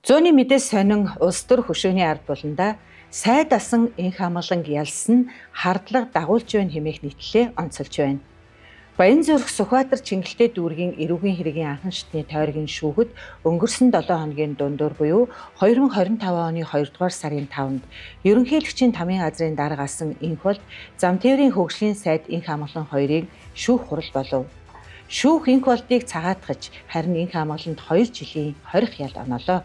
Зууны мэдээ сонин улс төр хөшөөний ард буландаа сайд асан энх амгаланг ялсан хардлага дагуулж байна хэмээх нийтлэлээ онцолж байна. Баянзүрх Сүхбаатар Чингэлтэй дүүргийн эрүүгийн хэргийн анхан шатны тойргийн шүүхэд өнгөрсөн 7 хоногийн дундуур буюу 2025 оны 2 дугаар сарын 5-нд ерөнхийлөгчийн тамийн газрын дарга асан энх болд зам тээврийн хөгжлийн сайд энх амгалан хоёрыг шүүх хурал болов. Шүүх энх болдыг цагаатгаж харин энх амгаланд 2 жилийн хорих ял оноолоо.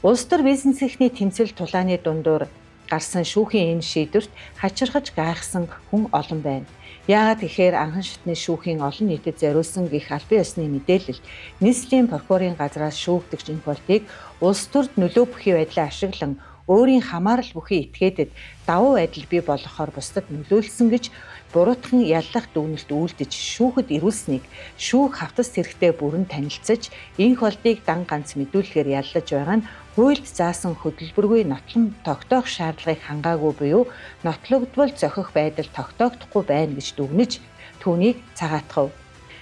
Улс төр бизнесийнхний тэмцэл тулааны дундуур гарсан шүүхийн энэ шийдвэрт хачирхаж гайхсан хүн олон байна. Яагаад гэхээр анхан шатны шүүхийн олон нийтэд зориулсан гих албан ёсны мэдээлэлд нийслэлийн прокурорын газраас шүүгдэгч энх болдыг улс төрд нөлөө бүхий байдлаа ашиглан өөрийн хамаарал бүхий этгээдэд давуу байдал бий болгохоор бусдад нөлөөлсөн гэж буруутхан яллах дүгнэлт үйлдэж шүүхэд ирүүлснийг шүүх хавтас хэрэгтэй бүрэн танилцаж энх болдыг дан ганц мэдүүлэхээр яллаж байгаа нь хуульд заасан хөдөлбөргүй нотлон тогтоох шаардлагыг хангаагүй буюу нотлогдвол зохих байдал тогтоогдохгүй байна гэж дүгнэж түүнийг цагаатгав.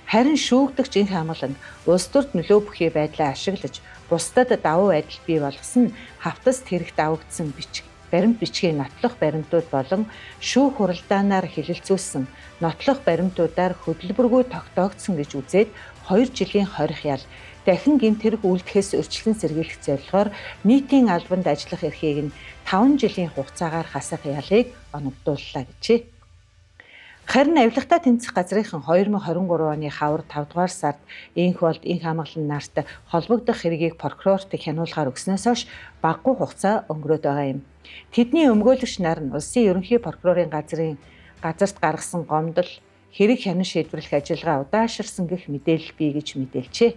Харин шүүгдэгч энх амгалан улс төрд нөлөө бүхий байдлаа ашиглаж бусдад давуу байдал бий болгосон нь хавтаст хэрэгт авагдсан бичиг баримт бичгийн нотлох баримтууд болон шүүх хуралдаанаар хэлэлцүүлсэн нотлох баримтуудаар хөдөлбөргүй тогтоогдсон гэж үзээд 2 жилийн хорих ял дахин гэмт хэрэг үйлдэхээс урьдчилан сэргийлэх зорилгоор нийтийн албанд ажиллах эрхийг нь 5 жилийн хугацаагаар хасах ялыг оногдууллаа гэжээ. Харин авилгатай тэмцэх газрынхан 2023 оны хавар 5 дугаар сард энх болд энх амгалан нарт холбогдох хэргийг прокурорт хянуулахаар өгснөөс хойш багагүй хугацаа өнгөрөөд байгаа юм. Тэдний өмгөөлөгч нар нь улсын ерөнхий прокурорын газарт гаргасан гомдол хэрэг хянан шийдвэрлэх ажиллагаа удаашарсан гэх мэдээлэл бий гэж мэдээлжээ.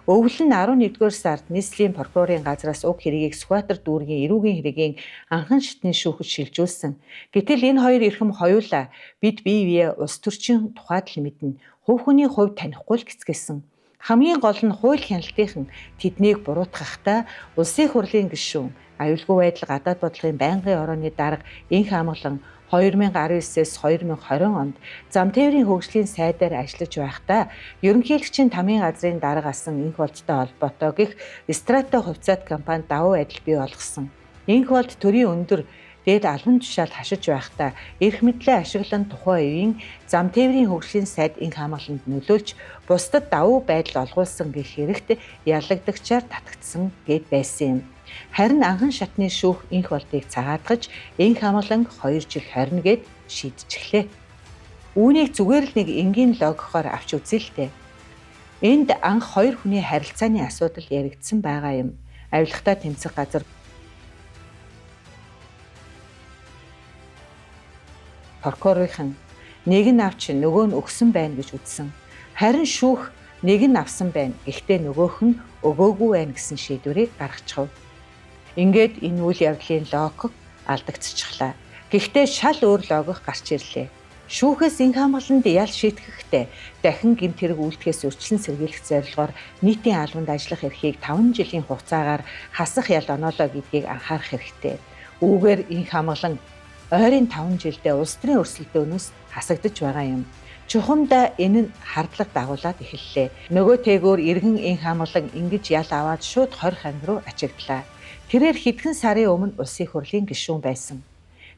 Өвөл нь 11-р сард нийслэлийн прокурорын газраас уг хэргийг Сүхбаатар дүүргийн эрүүгийн хэргийн анхан шатны шүүхэд шилжүүлсэн. Гэтэл энэ хоёр эрхэм хоёулаа бид бие биеэ улс төрчийн тухайд л мэднэ. Хувь хүний хувь танихгүй л гэцгээсэн. Хамгийн гол нь хууль хяналтынхан тэднийг буруутгахдаа улсын хурлын гишүүн, аюулгүй байдал гадаад бодлогын байнгын орооны дарга энх амгалан 2019-ээс 2020 онд зам тээврийн хөгжлийн сайдаар ажиллаж байхдаа ерөнхийлөгчийн тамийн газрын дарга асан энх болдтой холбоотой гих Страта хувьцаат компани давуу байдал бий болгосон. Энх болд төрийн өндөр дээд албан тушаал хашиж байхдаа эрх мэдлээ ашиглан тухайн үеийн зам тээврийн хөгжлийн сайд энх амгаланд нөлөөлж бусдад давуу байдал олгуулсан гэх хэрэгт яллагдагчаар татагдсан гэд байсан юм. Харин анхан шатны шүүх энх болдыг цагаатгаж энх амгалан 2 жил хорно гэд шийдчихлээ. Үүнийг зүгээр л нэг энгийн логикоор авч үзье л дээ. Энд анх хоёр хүний харилцааны асуудал яригдсан байгаа юм. Авилгатай тэмцэх газар прокурорынхан нэг нь авч нөгөө нь өгсөн байна гэж үзсэн. Харин шүүх нэг нь авсан байна. Гэхдээ нөгөөх нь өгөөгүй байна гэсэн шийдвэрийг гаргачихав. Ингээд энэ үйл явдлын логик алдагдчихлаа. Гэхдээ шал өөр логик гарч ирлээ. Шүүхээс энх амгаланд ял шийтгэхдээ дахин гэмт хэрэг үйлдэхээс урьдчилан сэргийлэх зорилгоор нийтийн албанд ажиллах эрхийг 5 жилийн хугацаагаар хасах ял оноолоо гэдгийг анхаарах хэрэгтэй. Үүгээр энх амгалан ойрын 5 жилдээ улс төрийн өрсөлдөөнөөс хасагдаж байгаа юм. Чухамдаа энэ нь хардлага дагуулад эхэллээ. Нөгөө тээгүүр иргэн энх амгалан ингэж ял аваад шууд 20 анги руу ачигдлаа. Тэрээр хэдхэн сарын өмнө улсын хурлын гишүүн байсан.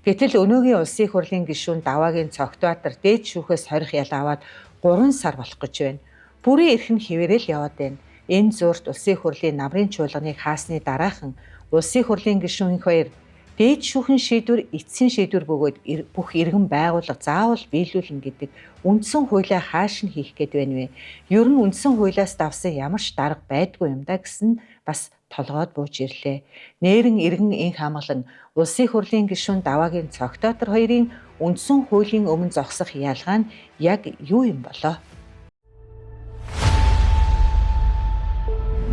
Гэтэл өнөөгийн улсын хурлын гишүүн Даваагийн Цогтбаатар дээд шүүхээс хорих ял аваад 3 сар болох гэж байна. Бүрийн эрх нь хэвээрэл яваад байна. Энэ зуурт улсын хурлын намрын чуулганыг хаасны дараахан улсын хурлын гишүүн энх хоёр дээд шүүхийн шийдвэр эцсийн шийдвэр бөгөөд бүх иргэн байгууллага заавал биелүүлнэ гэдэг үндсэн хуулиа хааш нь хийх гээд байна вэ? Ер нь үндсэн хуулиас давсан ямар ч дарга байдгүй юм да гэсэн бас толгойд бууж ирлээ. Нээрэн иргэн энх амгалан улсын хурлын гишүүн Даваагийн Цогтоотор хоёрын үндсэн хуулийн өмнө зогсох ялгаа нь яг юу юм болоо?